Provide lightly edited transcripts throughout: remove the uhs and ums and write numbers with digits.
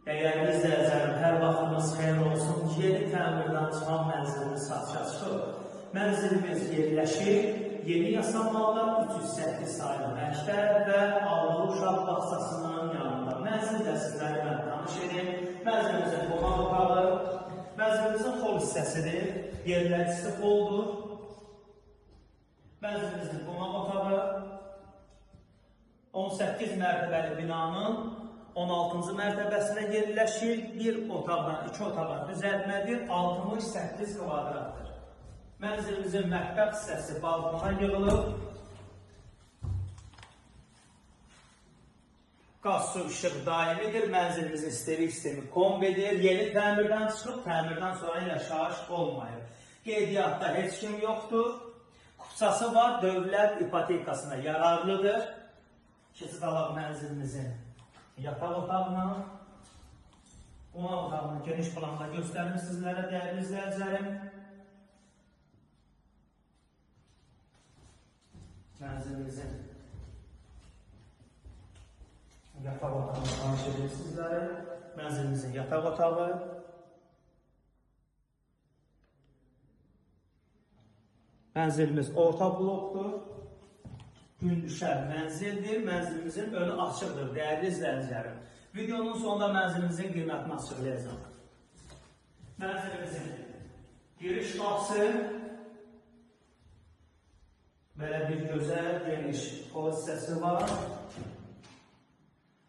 Dəyərli izləyicilərim, hər vaxtınız xeyir olsun. Yeni təmirdən çıxan mənzilimiz satışa çıxıb. Mənzilimiz yerləşir Yeni Yasamalda 308 saylı məktəb və Almalı Uşaq Bağçasının yanında. Mənzillə sizləri mən tanış edim. Mənzilimizin qonaq otağı, mənzilimizin xol hissəsidir. Yerləşisi xoldur. Mənzilimizin qonaq otağı 18 mərtəbəli binanın 16-cı mərtəbəsində yerləşir. Bir otaqdan iki otağa düzəltmədir. 68 kvadratdır. Mənzilimizin mətbəx hissəsi balkona yığılıb. Qaz, su, işıq daimidir. Mənzilimizin istilik sistemi kombidir. Yeni təmirdən çıxıb, təmirdən sonra yaşayış olmayıb. Qeydiyyatda heç kim yoxdur. Kupçası var, dövlət ipotekasına yararlıdır. Keçid alaq mənzilimizin yataq otağına, qonaq otağını geniş planda göstərim sizlərə, dəyərli izləyicilərim. Mənzilimizin yataq otağını tanış edim sizlərə. Mənzilimizin yataq otağı. Mənzilimiz orta blokdur. Gün düşər mənzildir. Mənzilimizin önü açıqdır, dəyərli izləyicilərim. Videonun sonunda mənzilimizin qiymətini açıqlayacağam. Mənzilimizin giriş qapısı belə bir gözəl, geniş xol hissəsi var.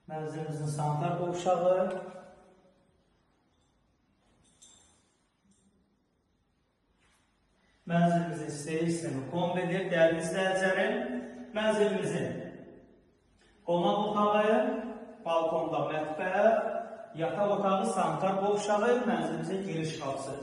Mənzilimizin sanitar qovşağı. Mənzilimizin istilik sistemi kombidir, dəyərli izləyicilərim. Mənzilimizin qonaq otağı, balkonda mətbəx, yataq otağı, sanitar qovşağı, mənzilimizin giriş qapısı.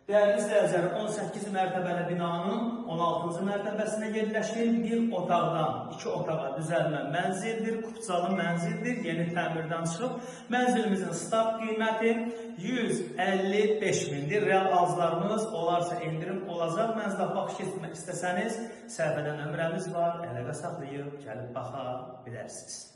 Dəyərli izləyicilər, 18 mərtəbəli binanın 16-cı mərtəbəsində yerləşir. Bir otaqdan iki otağa düzəlmə mənzildir, kupçalı mənzildir, yeni təmirdən çıxıb. Mənzilimizin start qiyməti 155 mindir. Real alıcılarımız olarsa endirim olacaq. Mənzilə baxış etmək istəsəniz, səhifədə nömrəmiz var, əlaqə saxlayıb gəlib baxa bilərsiniz.